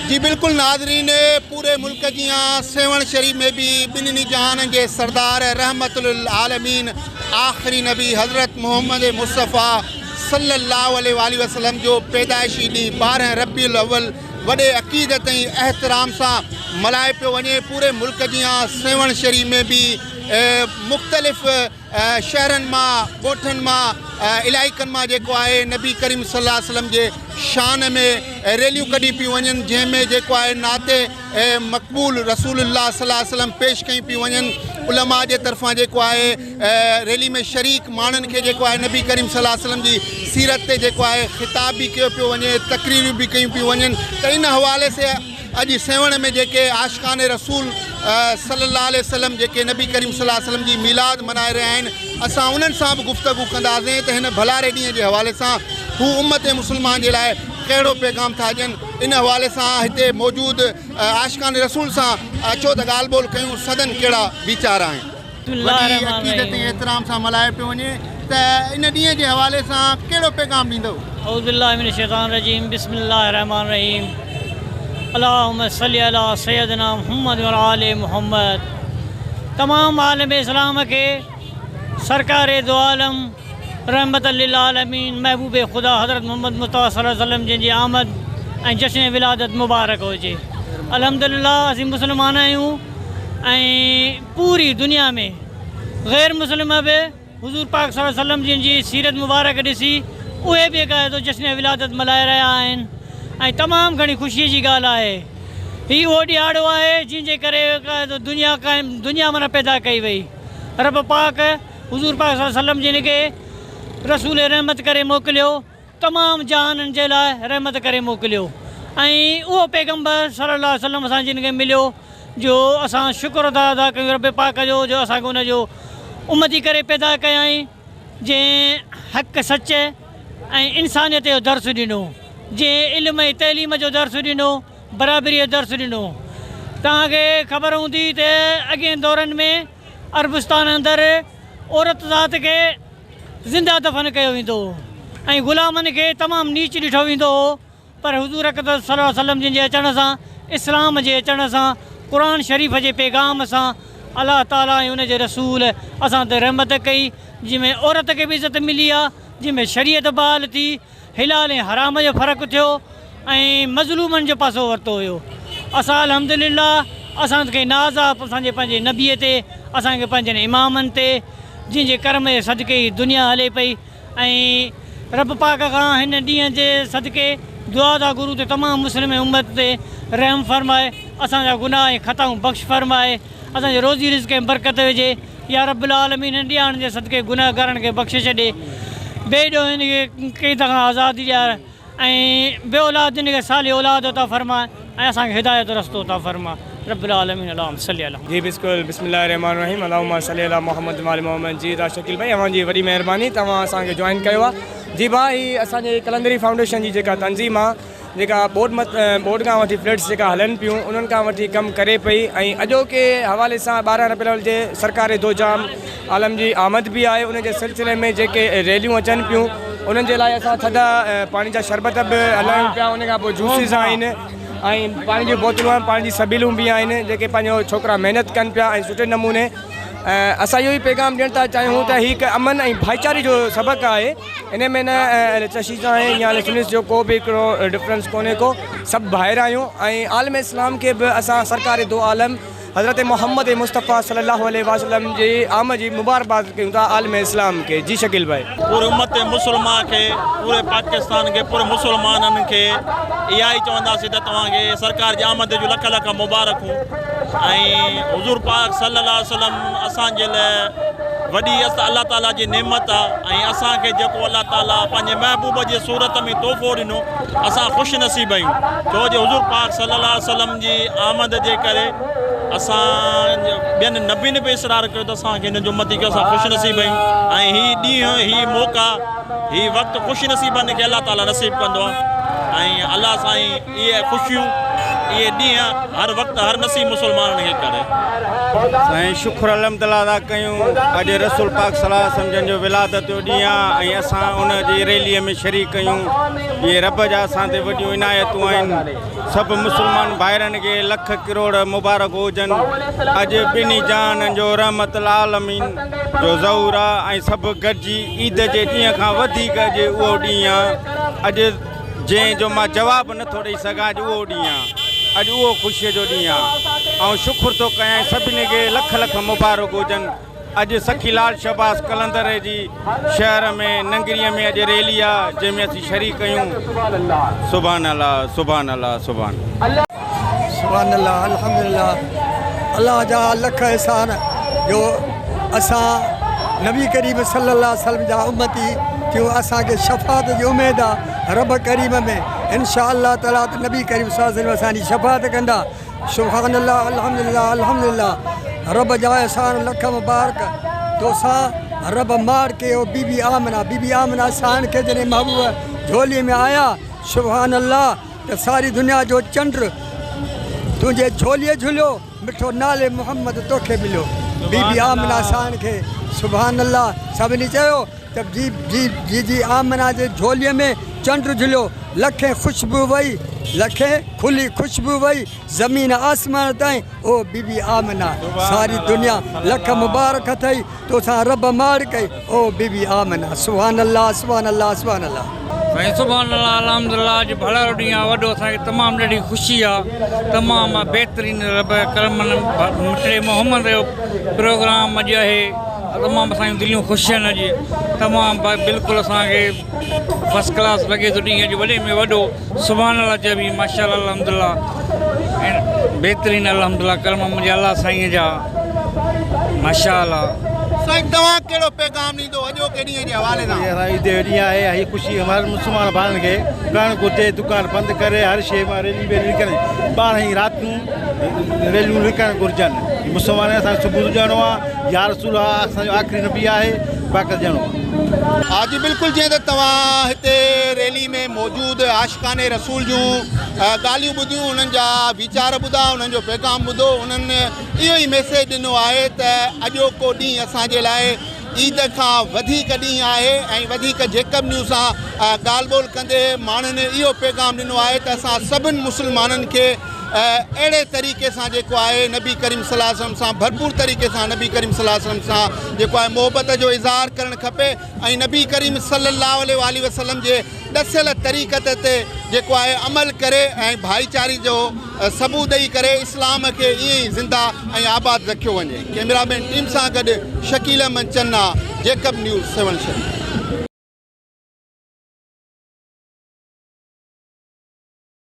جي بلڪل ناظرين پوري ملڪ جيان سيوهڻ شريف ۾ به ٻنهي جهانن جي سردار رحمت للعالمين آخري نبي حضرت محمد مصطفيٰ صلي الله عليه واٰله وسلم جو پيدائشي ڏينهن 12 ربيع الاول وڏي عقيدت ۽ احترام سان ملهايو پيو وڃي. پوري ملڪ جيان سيوهڻ شريف ۾ به مختلف شهرن مان، ڳوٺن مان، علائقن مان جيڪو آهي نبي ڪريم صلي الله عليه وسلم جي شان ۾ ريليون ڪڍيون پيون وڃن جنهن ۾ جيڪو آهي نعت مقبول رسول الله صلي الله عليه وسلم پيش ڪيون پيون وڃن. علماء جي طرفان جيڪو آهي ريلي ۾ شريڪ ماڻهن کي جيڪو آهي نبي ڪريم صلي الله عليه وسلم جي سيرت تي جيڪو آهي خطاب به ڪيو پيو وڃي، تقريرون به ڪيون پيون وڃن ته ان حوالي سي اڄ سيوهڻ ۾ جيڪي عاشقان رسول صلي الله عليه وسلم جيڪي نبي ڪريم صلي الله عليه وسلم جي ميلاد منائي رهيا آهن اسان انهن سان به گفتگو ڪنداسين ته هن ڀلاري ڏينهن جي حوالي سان هو امت مسلمان جي لاء ڪهڙو پيغام ٿا ڏين ان حوالي سان هتي موجود عاشقان رسول سان اچو ته ڳالهه ٻولهه ڪيون سندن ڪهڙا ويچار آهن. وڏي عقيدت ۽ احترام سان ملهايو پيو وڃي ته ان ڏينهن جي حوالي سان ڪهڙو پيغام ڏيندؤ؟ اعوذ بالله من الشيطان الرجيم بسم الله الرحمن الرحيم اللهم صل علي سيدنا محمد وعلي آل محمد تمام عالم اسلام کي سرڪار دو عالم رحمت للعالمين محبوب خدا حضرت محمد مصطفيٰ صلي الله عليه وسلم جن جي آمد ۽ جشن ولادت مبارڪ هجي الحمدلله اسين مسلمان آهيون ۽ پوري دنيا ۾ غير مسلم به حضور پاڪ صلي الله عليه وسلم جن جي سيرت مبارڪ ڏسي اهي به باقاعدو جشن ولادت ملهائي رهيا آهن ۽ تمام گهڻي خوشي جي ڳالهه آهي هي اهو ڏهاڙو آهي جنهن جي ڪري باقاعدو دنيا قائم دنيا معنيٰ پيدا ڪئي وئي رب پاڪ حضور پاڪ صلي الله عليه وسلم جن کي رسول رحمت ڪري موڪليو تمام جهانن جي لاء رحمت ڪري موڪليو ۽ اهو پيغمبر صلي الله عليه وسلم اسان جن کي مليو جو اسان شڪر ٿا ادا ڪيون رب پاڪ جو جو اسان کي ان جو امتي ڪري پيدا ڪيائين جنهن حق سچ ۽ انسانيت جو درس ڏنو جنهن علم ۽ تعليم جو درس ڏنو برابري جو درس ڏنو توهان کي خبر هوندي ته اڳين دورن ۾ عربستان اندر عورت ذات کي زنده دفن ڪيو ويندو هو ۽ غلامن کي تمام نيچ ڏٺو ويندو هو پر حضور اقدس صلي الله عليه وسلم جن جي اچڻ سان اسلام جي اچڻ سان قرآن شريف جي پيغام سان الله تعالي ۽ ان جي رسول اسان تي رحمت ڪئي جنهن ۾ عورت کي به عزت ملي آ جنهن ۾ شريعت بحال ٿي حلال ۽ حرام جو فرق ٿيو ۽ مظلومن جو پاسو ورتو ويو. اسان الحمدلله اسان کي ناز آ اسان جي پنهنجي نبي تي اسان کي پنهنجن امامن تي جن جي ڪرم جي صدقي هي دنيا هلي پئي ۽ رب پاڪ کان هن ڏينهن جي صدقي دعا ٿا گهرون ته تمام مسلم امت تي رحم فرمائي اسان جا گناهه ۽ خطائون بخش فرمائي اسان جي روزي رزق ۾ برڪت وجهي يا رب العالمين هن ڏيهاڙن جي صدقي گنهگارن کي بخشي ڇڏي بي ڏوهين کي قيد کان آزادي ڏيار ۽ بي اولادين کي صالح اولاد عطا فرماء ۽ اسان کي هدايت جو رستو عطا فرماء رب العالمين اللهم صلي علي. جي بلڪل بسم الله الرحمن الرحيم اللهم صلي علي محمد وآل محمد جي ادا شڪيل ڀائي اوهان جي وڏي مهرباني توهان اسان کي جوائن ڪيو آ جي ڀاء هي اسان جي قلندري فائونڊيشن جي جيڪا تنظيم آ جيڪا ٻوڏ مت ٻوڏ کان وٺي فلڊس جيڪا هلن پيون انهن کان وٺي ڪم ڪري پئي ۽ اڄوڪي حوالي سان 12 ربيع الاول جي سرڪار دو جام عالم جي آمد به آهي ان جي سلسلي ۾ جيڪي ريليون اچن پيون انهن جي لاء اسان ٿڌا پاڻي جا شربت به هلايون پيا ان کان پوء جوسز آهن ۽ پاڻي جون بوتلون آهن پاڻي جي سبيلون به آهن جيڪي پنهنجو ڇوڪرا محنت ڪن پيا ۽ سٺي نموني اسان اهو ئي پيغام ڏيڻ ٿا چاهيون ته هي هڪ امن ۽ ڀائيچاري جو سبق آهي ان ۾ نه اهل تشيع آهن يا اهل سنت جو ڪو به هڪڙو ڊفرنس ڪونهي ڪو سڀ ڀائر آهيون ۽ عالم اسلام کي به اسان سرڪار دو عالم حضرت محمد مصطفيٰ صلي الله عليه وسلم جي آمد جي مبارڪباد ڪيون ٿا عالم اسلام کي جي شڪيل ڀائي. پوري امت مسلمه کي پوري پاڪستان کي پوري مسلمانن کي اها ئي چونداسين ته توهان کي سرڪار جي آمد جون لک لک مبارڪون ۽ حضور پاڪ صلي الله عليه وسلم اسان جي لاء وڏي الله تعالي جي نعمت آ ۽ اسان کي جيڪو الله تعالي پنهنجي محبوب جي صورت ۾ تحفو ڏنو اسان خوش نصيب آهيون ڇو جو حضور پاڪ صلي الله عليه وسلم جي آمد جي ڪري اسان ٻين نبين به اصرار ڪيو ته اسان کي هن جو امتي ڪيو اسان خوش نصيب آهيون ۽ هي ڏينهن هي موقعا هي وقت خوش نصيبن کي الله تعالي نصيب ڪندو آهي ۽ الله سائين اهي خوشيون اهي ڏينهن هر وقت هر نصيب مسلمانن کي ڪري. سائين شڪر الحمد الله ادا ڪيون اڄ رسول پاڪ صلي الله عليه وسلم جن جو ولادت جو ڏينهن آ ۽ اسان ان جي ريلي ۾ شريڪ آهيون اهي رب جا اسان تي وڏيون عنايتون آهن سڀ مسلمان ڀائرن کي لک ڪروڙ مبارڪ هجن اڄ ٻنهي جهانن جو رحمت العالمين جو ظهور آ ۽ سڀ گڏجي عيد جي ڏينهن کان وڌيڪ اڄ اهو ڏينهن آ اڄ جنهن جو مان جواب نٿو ڏئي سگهان اڄ اهو ڏينهن آ اڄ اهو خوشيء جو ڏينهن آ آئون شڪر ٿو ڪيان سڀني کي لک لک مبارڪ هجن اڄ سخي لال شهباز قلندر جي شهر ۾ ننگريء ۾ اڄ ريلي آ جنهن ۾ اسين شريڪ آهيون سبحان الله سبحان الله سبحان. سبحان الله الحمد لله الله جا لک احسان جو اسان نبي ڪريم صلي الله عليه وسلم جا امتي ٿيون اسان کي شفاعت جي اميد آ رب ڪريم ۾ انشاء الله تعالي ته نبي ڪريم صلي الله عليه وسلم اسان جي شفاعت ڪندا سبحان الله الحمد لله الحمد لله رب جا احسان لک مبارڪ توسان رب مار ڪيو بي بي آمنه بي بي آمنه سائڻ کي جڏهن محبوب جهولي ۾ آيا سبحان الله ته ساري دنيا جو چنڊ تنهنجي جهوليء جهليو، مٺو نالي محمد توکي مليو. بي بي آمنه سائڻ کي سبحان الله سڀني چيو ته جي جي جيجي آمنه جي جهوليء ۾ چنڊ جهليو، لکين خوشبو وئي، لکين کلي خوشبو وئي زمين آسمان تائين، او بي بي آمنه ساري دنيا لک مبارڪ اٿئي. توسان رب ماڙ ڪئي او بي بي آمنه سبحان الله سبحان الله سبحان الله. سائين سبحان الله الحمد الله اڄ ڀلارو ڏينهن آ وڏو اسان کي تمام ڏاڍي خوشي آ تمام بهترين رب ڪرم مٺڙي محمد جو پروگرام اڄ آهي تمام اسان جون دليون خوش آهن اڄ تمام بلڪل اسان کي فرسٽ ڪلاس لڳي ٿو ڏينهن اڄ وڏي ۾ وڏو سبحان الله چئبي ماشاء الله الحمد الله بهترين الحمد الله ڪرم منهنجي الله سائين جا ماشاء الله. سائين توهان ڪهڙو پيغام ڏيندو اڄوڪي ڏينهن جي حوالي سان. عيد جو ڏينهن آهي هي خوشي هر مسلمان ڀائرن کي ڪرڻ گهرجي دڪان بند ڪري هر شي مان ريلي ويلي نڪري ٻارهن ئي راتيون ريليون نڪرڻ گهرجن مسلمان اسان کي ثبوت ڏيڻو آهي يا رسول الله اسان جو آخري نبي آهي باقي ڏيڻو آهي. ها جي بلڪل جيئن ته توهان هتي ريلي ۾ موجود عاشقان رسول جون ڳالهيون ٻڌيون انهن جا ويچار ٻڌا انهن جو پيغام ٻڌو انهن اهو ئي ميسيج ڏنو آهي ته اڄوڪو ڏينهن اسان جي لاء عيد کان وڌيڪ ڏينهن آهي ۽ وڌيڪ جيڪب نيوز سان ڳالهه ٻولهه ڪندي ماڻهن اهو پيغام ڏنو آهي ته اسان سڀن مسلمانن کي اهڙي طريقي سان جيڪو آهي نبي ڪريم صلي الله عليه وسلم سان ڀرپور طريقي سان نبي ڪريم صلي الله عليه وسلم سان جيڪو آهي محبت جو اظهار ڪرڻ کپي ۽ نبي ڪريم صلي الله عليه واٰله وسلم جي ڏسيل طريقت تي جيڪو آهي عمل ڪري ۽ ڀائيچاري جو ثبوت ڏئي ڪري اسلام کي ائين ئي زنده ۽ آباد رکيو وڃي ڪئميرا مين ٽيم سان گڏ شڪيل احمد چنا جيڪب نيوز سيوهڻ شريف.